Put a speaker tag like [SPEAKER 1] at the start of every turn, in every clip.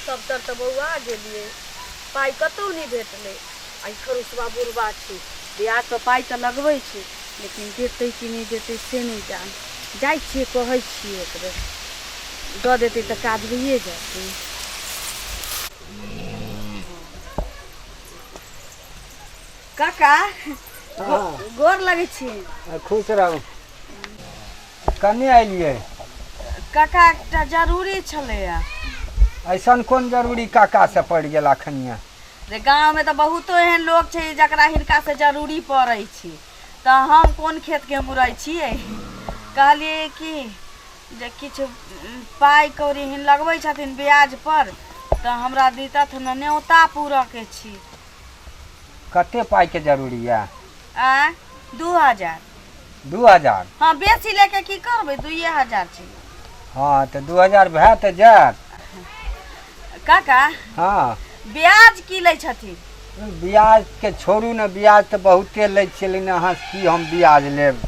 [SPEAKER 1] सब तर तऽ बौआ गेलियै, पाइ कतहु नहि भेटलै। आ ई खरुसबा बुढ़बा छै, ब्याज पर पाइ तऽ लगबै छै, लेकिन देतै कि नहि देतै से नहि जान। जाइ छियै, कहै छियै, एक बेर दऽ देतै तऽ काज भइए जेतै। काका, गोर लगै छी।
[SPEAKER 2] खुश रहू। कने अयलियै?
[SPEAKER 1] काका, एकटा जरूरी छलैया।
[SPEAKER 2] ऐसन कोन जरूरी काका से पड़ि गेल अखनिया?
[SPEAKER 1] रे, गाँवमे तऽ बहुतो एहन लोक छै जकरा हिनका से जरूरी पड़ै छै, तऽ हम कोन खेतके मुरै छियै। कहलियै कि जे किछु पाइ कौड़ी हिन लगबै छथिन ब्याज पर, तऽ हमरा दितथ ने, न्योता पूरऽके छी।
[SPEAKER 2] कते पाइके जरूरी यऽ?
[SPEAKER 1] आँय, 2000।
[SPEAKER 2] 2000?
[SPEAKER 1] हँ, बेसी लेके की करबै, 2000 छै।
[SPEAKER 2] हँ, तऽ 2000 भए तऽ जायत।
[SPEAKER 1] काका।
[SPEAKER 2] हँ।
[SPEAKER 1] ब्याज की लै छथिन?
[SPEAKER 2] ब्याजके छोड़ू ने, ब्याज तऽ बहुते लै छियै, लेकिन अहाँ की हम ब्याज लेब?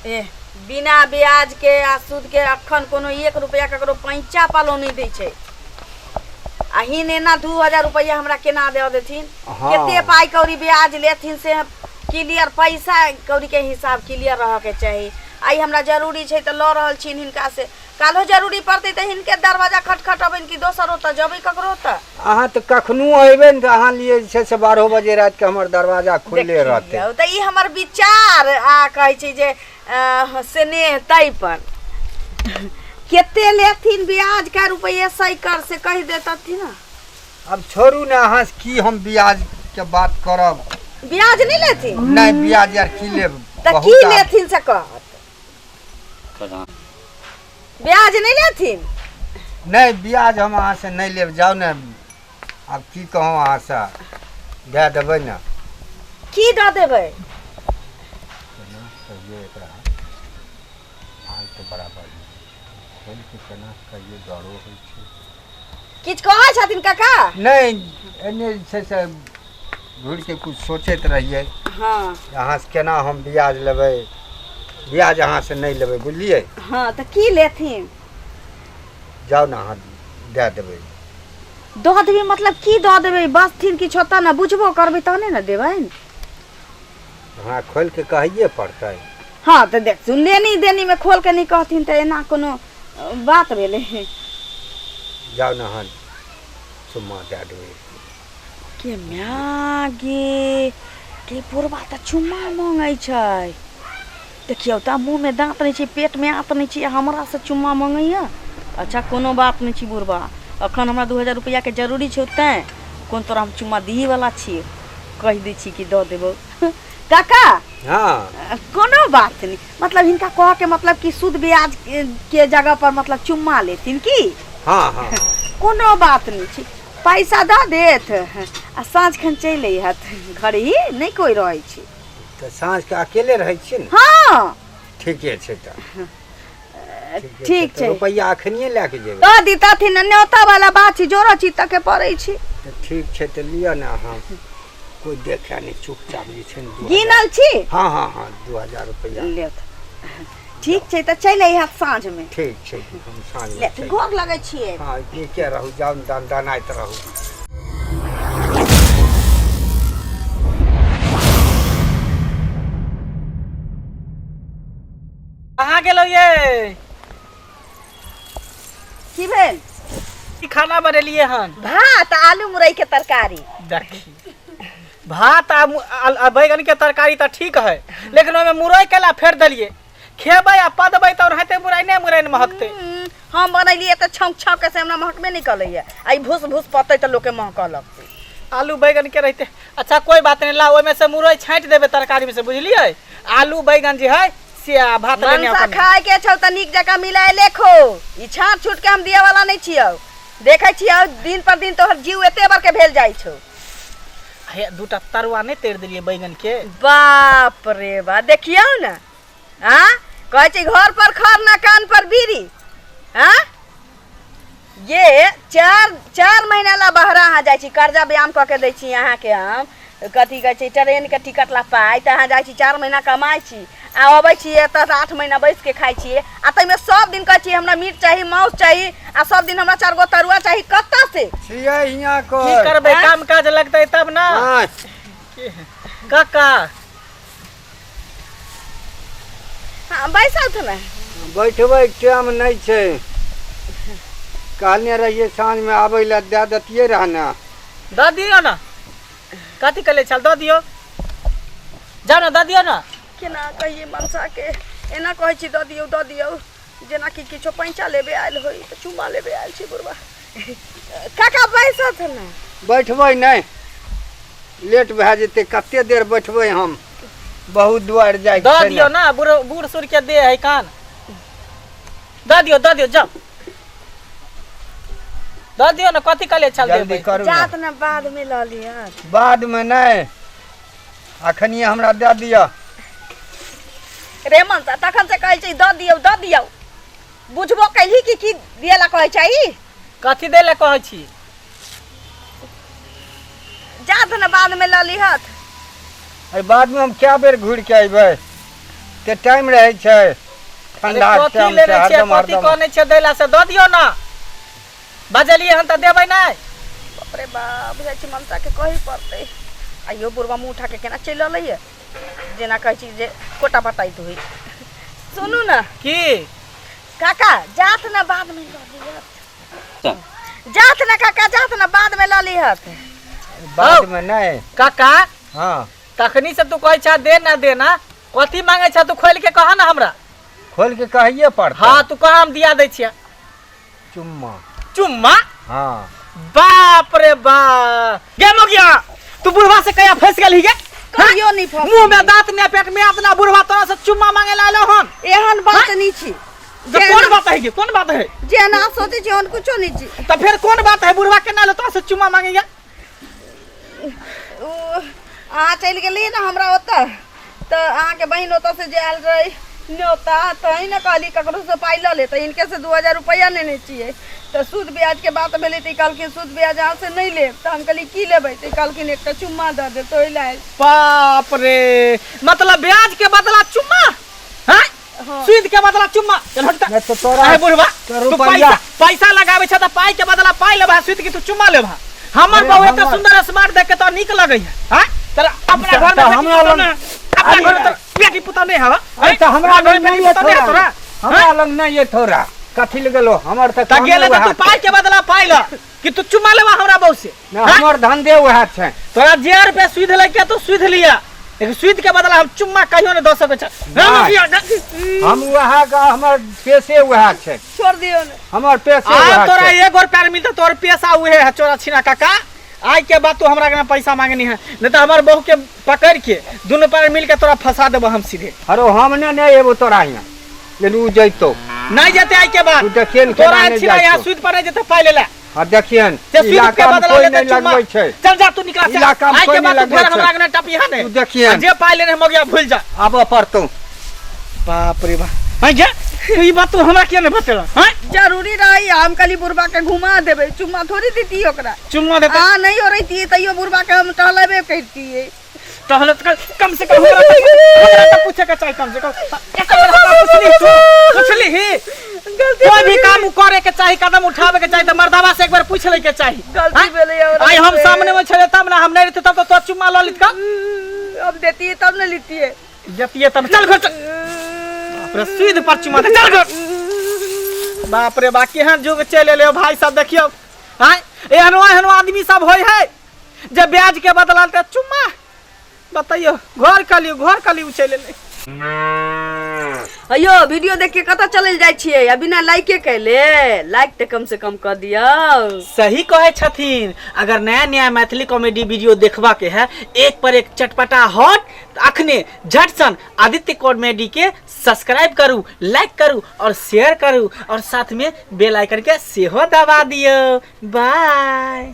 [SPEAKER 1] एह, बिना ब्याजके आ सूदके अखन कोनो एक रुपैआ ककरो पैंचा पालो नहि दै छै, आ हिन एना 2000 रुपैआ हमरा केना दऽ देथिन?
[SPEAKER 2] हँ।
[SPEAKER 1] कते पाइ कौड़ी ब्याज लेथिन से क्लियर, पैसा कौड़ीके हिसाब क्लियर रहऽके चाही। आइ हमरा जरूरी छै तऽ लऽ रहल छियनि हिनका से, काल्हो जरूरी पड़तै तऽ हिनके दरवाजा खटखटबनि कि दोसर ओतऽ जेबै ककरो ओतऽ?
[SPEAKER 2] अहाँ तऽ कखनो अयबै ने तऽ अहाँ लिए जे छै से 12 बजे रातिके हमर दरवाजा खुलले रहतै।
[SPEAKER 1] देखियौ तऽ, ई हमर विचार आ कहै छै जे स्नेह, ताहि पर कते लेथिन ब्याज कै रुपैए सैकड़ से कहि देतथिन ने।
[SPEAKER 2] आब छोड़ू ने, अहाँ से की हम ब्याजके बात करब।
[SPEAKER 1] ब्याज नहि लेथिन?
[SPEAKER 2] नहि, ब्याज यार की लेब।
[SPEAKER 1] तऽ
[SPEAKER 2] बहुत
[SPEAKER 1] की लेथिन से कहत? ब्याज नहि लेथिन?
[SPEAKER 2] नहि, ब्याज हम अहाँ से नहि लेब। जाउ ने, आब की कहूँ अहाँसँ, दए देबै ने।
[SPEAKER 1] की दऽ देबै?
[SPEAKER 2] केना कहियै एकरा, हाल तऽ बड़ा बढ़िआँ छै, खोलि कऽ केना कहियै, डरो होइ छै।
[SPEAKER 1] किछु कहै छथिन काका?
[SPEAKER 2] नहि, एन्ने जे छै से घुरि के कुछ सोचैत रहियै। अहाँसँ केना हम ब्याज लेबै। ब्याज अहाँसँ नहि लेबै, बुझलियै?
[SPEAKER 1] हँ, तऽ की लेथिन?
[SPEAKER 2] जाउ ने, अहाँ दए देबै।
[SPEAKER 1] दऽ देबै मतलब की दऽ देबै? बसथिन किछु ओतऽ ने बुझबो करबै तहने ने देबनि।
[SPEAKER 2] हमरा खोलि कऽ कहैए पड़तै।
[SPEAKER 1] हँ, तऽ देख सुन, लेनी देनीमे खोल के नहि कहथिन तऽ एना कोनो बात भेलै?
[SPEAKER 2] जाउ ने, अहाँ चुम्मा दए देबै।
[SPEAKER 1] के माय गे, के बुढ़बा तऽ चुम्मा मांगै छै। देखियौ तऽ, मुँहमे दाँत नहि छै, पेटमे आँत नहि छै, हमरासँ चुम्मा मांगैया। अच्छा, कोनो बात नहि छै बुढ़बा, एखन हमरा 2000 रुपैआके जरूरी छौ तैँ कोन तोरा हम चुम्मा दिही वला छियै। कहि दै छी कि दऽ देबौ काका। कोनो बात नहि, मतलब हिनका कहऽके मतलब कि शुद्ध ब्याज के जगह पर मतलब चुम्मा लेथिन की?
[SPEAKER 2] हँ।
[SPEAKER 1] कोनो बात नहि छै, पैसा दऽ देत आ साँझ खन चलि अइहत, घर ही नहि कोइ रहै छै।
[SPEAKER 2] तऽ साँझके अकेले रहै छियै ने?
[SPEAKER 1] हँ।
[SPEAKER 2] ठीके छै तऽ।
[SPEAKER 1] ठीक
[SPEAKER 2] तऽ
[SPEAKER 1] छै।
[SPEAKER 2] रुपैआ अखनिए लए कऽ जेबै?
[SPEAKER 1] दऽ दितथिन, न्योता वाला बात छै, जोरो छी तके पड़ै छै।
[SPEAKER 2] तऽ ठीक छै, तऽ लिअ ने अहाँ, कोइ देखए नहि, चुपचाप जे छै ने 2000
[SPEAKER 1] गिनल छी?
[SPEAKER 2] हँ, 2000 रुपैआ।
[SPEAKER 1] लेत, ठीक छै, तऽ चलि अइहत साँझमे।
[SPEAKER 2] ठीक छै, हम साँझमे
[SPEAKER 1] ले
[SPEAKER 2] चलि
[SPEAKER 1] गोर लगै छियै।
[SPEAKER 2] हँ, नीके रहू, जाउ ने, दन दनाइत रहू।
[SPEAKER 3] कहाँ गेलौ ये?
[SPEAKER 1] की भेल?
[SPEAKER 3] की खाना बनेलिए हन?
[SPEAKER 1] भात, आलू मुरई के तरकारी।
[SPEAKER 3] देखी, भात आ आ बैगन के तरकारी तऽ ठीक है, लेकिन ओहिमे मुरई केला फेर देलिए? खेबै आ पदबै तऽ ओनाहिते मुरई नहि मुरई ने महकतै।
[SPEAKER 1] हम बनेलियै तऽ छौंक छौंक के से हमरा महकबे नहि कलैया, आ ई भूस भूस पतै तऽ लोकके महकऽ लगतै।
[SPEAKER 3] आलू बैगन के रहते। अच्छा, कोई बात नहीं, ला, ओहिमे से मुरई छाँटि देबै तरकारी में से, बुझलियै? आलू बैगन जे है से आ भात लेने
[SPEAKER 1] मनसा
[SPEAKER 3] अपन।
[SPEAKER 1] खाय के छौ तऽ नीक जकाँ मिलाय लेखो, ई छाँट छूट के हम दिअ वाला नहि छियौ। देखै छियौ, दिन पर दिन तोहर जीव एते बड़के भेल जाइ छौ।
[SPEAKER 3] हे, दूटा तरुआ नहि तैर देलियै बैगन के?
[SPEAKER 1] बाप रे बा, देखियौ ने, आ कहै छै घर पर खर ना कान पर बीड़ी। आ ये चार चार महीना ला बहरा अहाँ जाइ छी, कर्जा व्यायाम कऽ के दै छी अहाँके हम, कथी कहै छै, ट्रेनके टिकट ला पाइ, तऽ अहाँ जाइ छी, 4 महीना कमाइ छी आ अबै छियै एतऽ से 8 महीना बैस के खाइ छियै आ ताहिमे सब दिन कहै छियै हमरा मीट चाही मांस चाही आ सब दिन हमरा 4 गो तरुआ चाही कतऽ से
[SPEAKER 2] छियै हियाँ
[SPEAKER 3] की
[SPEAKER 2] कर
[SPEAKER 3] करबै
[SPEAKER 1] आँय?
[SPEAKER 3] काम काज लगतै तब ना
[SPEAKER 2] आँय,
[SPEAKER 3] काका
[SPEAKER 1] हाँ बैसल थे ने
[SPEAKER 2] बैठबै टाइम नहि छै कहने रहियै साँझमे आबै लए दए दैतियै रह ने
[SPEAKER 3] दऽ दियौ ने कथी कले छल दऽ दियौ जाउ ने दऽ दियौ ने
[SPEAKER 1] केना कहियै मनसाके एना कहै छी दऽ दियौ दऽ दियौ जेनाकि किछो पैंचा लेबे आयल होई तऽ चुम्मा लेबे आयल छी बुढ़बा काका बैसत ने
[SPEAKER 2] बैठबै नहि लेट भए जेतै कते देर बैठबै हम बहुत दुआरि जाइ
[SPEAKER 3] दऽ दियौ ने बूढ़ बूढ़ सूढ़ के दे है कान दऽ दियौ दऽ दियौ जाउ दऽ दियौ ने कथी कले छल
[SPEAKER 2] जल्दी
[SPEAKER 3] देबै
[SPEAKER 2] करू ने।
[SPEAKER 1] जात ने बाद में लऽ लिअ
[SPEAKER 2] बादमे नहि अखनिए हमरा दए दिअ
[SPEAKER 1] रे मनसा तखन से कहै छै दऽ दियौ दऽ दियौ बुझबो कैलही कि की दिअ ला कहै छै ई?
[SPEAKER 3] कथी दै लए कहै छी
[SPEAKER 1] जात ने बाद में लऽ लिहत
[SPEAKER 2] एहि बादमे हम कए बेर घुरि के अयबै ते टाइम रहै छै
[SPEAKER 3] अरे
[SPEAKER 2] ठंडा
[SPEAKER 3] कथी
[SPEAKER 2] टाइम छै
[SPEAKER 3] लेने छियै
[SPEAKER 2] हरदम
[SPEAKER 3] कथी
[SPEAKER 2] हरदम
[SPEAKER 3] कहने छियै दै लए से दऽ दियौ ने बजलियै हन तऽ देबै नहि
[SPEAKER 1] बाप रे बाप बुझाइ छै ममताके कहै पड़तै आइयो बुढ़बा मुँह उठा के केना चलि अलैए जेना कहै छी जे कोटा बटाइत होइ सुनू ने
[SPEAKER 3] की
[SPEAKER 1] काका जात ने बाद में लऽ लिहत जात ने काका जात ने बाद में लऽ लिहत
[SPEAKER 2] बादमे नहि
[SPEAKER 3] काका
[SPEAKER 2] हँ
[SPEAKER 3] तखनी से तू कहै छह दे ना दे ना कथी मांगे छह तू खोल के कह ना हमरा
[SPEAKER 2] खोल के कहिए पड़तै
[SPEAKER 3] हाँ तू कह हम दिया दै छियै
[SPEAKER 2] चुम्मा
[SPEAKER 3] चुम्मा
[SPEAKER 2] हाँ
[SPEAKER 3] बाप रे बाप गे मोगिया तू बुढ़वा से कहिया फंस गेलही गे
[SPEAKER 1] कहियो नहीं फंस
[SPEAKER 3] मुंह में दांत ने पेट में अपना बुढ़वा तोरा से चुम्मा मांगे ला आलो हन
[SPEAKER 1] एहन बात नहीं छी
[SPEAKER 3] तो कौन बात है गे कौन बात है
[SPEAKER 1] जेना सोचै छी ओहन कुछो नहीं छी
[SPEAKER 3] तो फिर कौन बात है बुढ़वा के ना लो तोरा से चुम्मा मांगेगा
[SPEAKER 1] ओ अहाँ चलि गेलियै ने हमरा ओतऽ तऽ अहाँके बहिन ओतऽसँ जे आयल रहै न्योता तहीं ने कहली ककरोसँ पाइ लऽ ले तऽ हिनकेसँ 2000 रुपैआ लेने छियै तऽ सूद ब्याजके बात भेलै तऽ ई कहलखिन सूद ब्याज अहाँसँ नहि लेब तऽ हम कहलियै की लेबै तऽ ई कहलखिन एकटा चुम्मा दऽ देब तऽ ओहि लए
[SPEAKER 3] बाप रे मतलब ब्याज के बदला चुम्मा हैं
[SPEAKER 1] हाँ।
[SPEAKER 3] सूद के बदला चुम्मा चल हट
[SPEAKER 2] नहि तऽ तोरा
[SPEAKER 3] अरे बुढ़वा
[SPEAKER 2] तो
[SPEAKER 3] तू
[SPEAKER 2] रुपैआ
[SPEAKER 3] पैसा पैसा लगावे छ त पाई के बदला पाई लेबा सूद के तू चुम्मा लेबा हमर
[SPEAKER 2] अरे
[SPEAKER 3] बहू एते
[SPEAKER 2] हमर-
[SPEAKER 3] सुंदर स्मार्ट देख के तो नीक लगै है हैं तोरा अपना
[SPEAKER 2] तऽ
[SPEAKER 3] घर में बेटी
[SPEAKER 2] हमरा
[SPEAKER 3] पुतहु
[SPEAKER 2] लग-
[SPEAKER 3] ने अपना घर में तोरा बेटी पुतहु नहीं हवा
[SPEAKER 2] अरे तऽ हमरा
[SPEAKER 3] घर
[SPEAKER 2] लग
[SPEAKER 3] में
[SPEAKER 2] नहि
[SPEAKER 3] बेटी
[SPEAKER 2] ये
[SPEAKER 3] पुतहु नहीं है
[SPEAKER 2] थोड़ा
[SPEAKER 3] तोरा
[SPEAKER 2] हमरा लग नहि ये थोड़ा कथी लग गेलो हमर तऽ
[SPEAKER 3] त
[SPEAKER 2] कामे
[SPEAKER 3] गेले त
[SPEAKER 2] वएह
[SPEAKER 3] तू पाई के बदला पाई ल कि तू चुम्मा लेबा हमरा बहू से
[SPEAKER 2] नहि, हमर धंधे वएह छै
[SPEAKER 3] तोरा जे रुपया सुध लगे तो सुध लिया लेकिन सुध के बदला हम चुम्मा कहियो नहीं दऽ सकै छ
[SPEAKER 2] नहि। हम वएह के हमर पेशे वएह छै
[SPEAKER 1] छोड़ दियौ ने
[SPEAKER 2] हमर पेशे
[SPEAKER 3] आ
[SPEAKER 2] वएह
[SPEAKER 3] तोरा
[SPEAKER 2] छै
[SPEAKER 3] एगो रुपया मिलता तोर पैसा उहे है चोरा छीना काका आइ के बाद तू हमरा के पैसा मांगनी है नहीं तो हमार बहू के पकड़ के दोनों पैर मिल के तोरा फंसा देबो हम सीधे
[SPEAKER 2] हरो हम ने नहि एबो तोरा हियाँ लेकिन उ जैतो
[SPEAKER 3] नहीं जेते आइ के बाद
[SPEAKER 2] तू देखिए ने
[SPEAKER 3] तोरा
[SPEAKER 2] केना नहि
[SPEAKER 3] अच्छी ना यहाँ
[SPEAKER 2] जाइ छौ।
[SPEAKER 3] सुध पर नहीं जेते पाई ले ले
[SPEAKER 2] हाँ देखियन
[SPEAKER 3] से सुध के
[SPEAKER 2] इलाका में
[SPEAKER 3] बदला
[SPEAKER 2] कोई
[SPEAKER 3] लेते
[SPEAKER 2] नहीं
[SPEAKER 3] चुम्मा
[SPEAKER 2] लगबै छै
[SPEAKER 3] चल जा तू निकला से
[SPEAKER 2] इलाका में
[SPEAKER 3] आइ के
[SPEAKER 2] कोई
[SPEAKER 3] बाद
[SPEAKER 2] नहीं
[SPEAKER 3] तू फेर
[SPEAKER 2] लगबै
[SPEAKER 3] हमरा
[SPEAKER 2] छै।
[SPEAKER 3] के टपिहा ने
[SPEAKER 2] तू देखियन।
[SPEAKER 3] आ जे पाई लेने मगिया भूल जा
[SPEAKER 2] आबऽ पड़तौ
[SPEAKER 3] बाप रे बाप हैं जा ई बात तू हमरा किया नहीं बतेला हैं
[SPEAKER 1] जरूरी रही हम कहली बुढ़बा के घुमा देबै चुम्मा थोड़ी देती ओकरा
[SPEAKER 3] चुम्मा देते
[SPEAKER 1] अहाँ नहीं रहितियै तैयो बुढ़बा के हम टहलेबे करितियै
[SPEAKER 3] टहले तो कम से कम हमरा हमरा तो पूछे के चाही कम से कम एक बेर हमरा पूछली तू पूछली ही
[SPEAKER 1] गलती
[SPEAKER 3] कोई भी काम करे के चाही कदम उठावे के चाही त मर्दावा से एक बार पूछ ले के चाही
[SPEAKER 1] गलती
[SPEAKER 3] हैं?
[SPEAKER 1] भेलै हमरा
[SPEAKER 3] आइ हम
[SPEAKER 1] से।
[SPEAKER 3] सामने में छले तब ना हम नहीं रहते तब तो तोरा चुम्मा ल लित का
[SPEAKER 1] हम देतियै तब ने लितियै
[SPEAKER 3] जतिए तब चल घर चल बाप रे सीध पर चुम्मा दे चल घर बाप रे बा केहन जुग चलि एलै भाई साहब देखियौ आँय एहनो एहनो आदमी सब होइ है जे ब्याज के बदला ते चुम्मा बतैयो घर कलियो घर कलियो चलि एलै
[SPEAKER 1] अयो वीडियो देख के कतऽ चलल जाइ छियै आ बिना लाइके कैले लाइक तऽ कम से कम कऽ दियौ
[SPEAKER 3] सही कहै छथिन अगर नया नया मैथिली कॉमेडी वीडियो देखबा के है एक पर एक चटपटा हॉट तऽ अखने झटसन आदित्य कॉमेडी के सब्सक्राइब करू लाइक करू और शेयर करू और साथ में बेल आइकन के सेहो दबा दियौ बाय।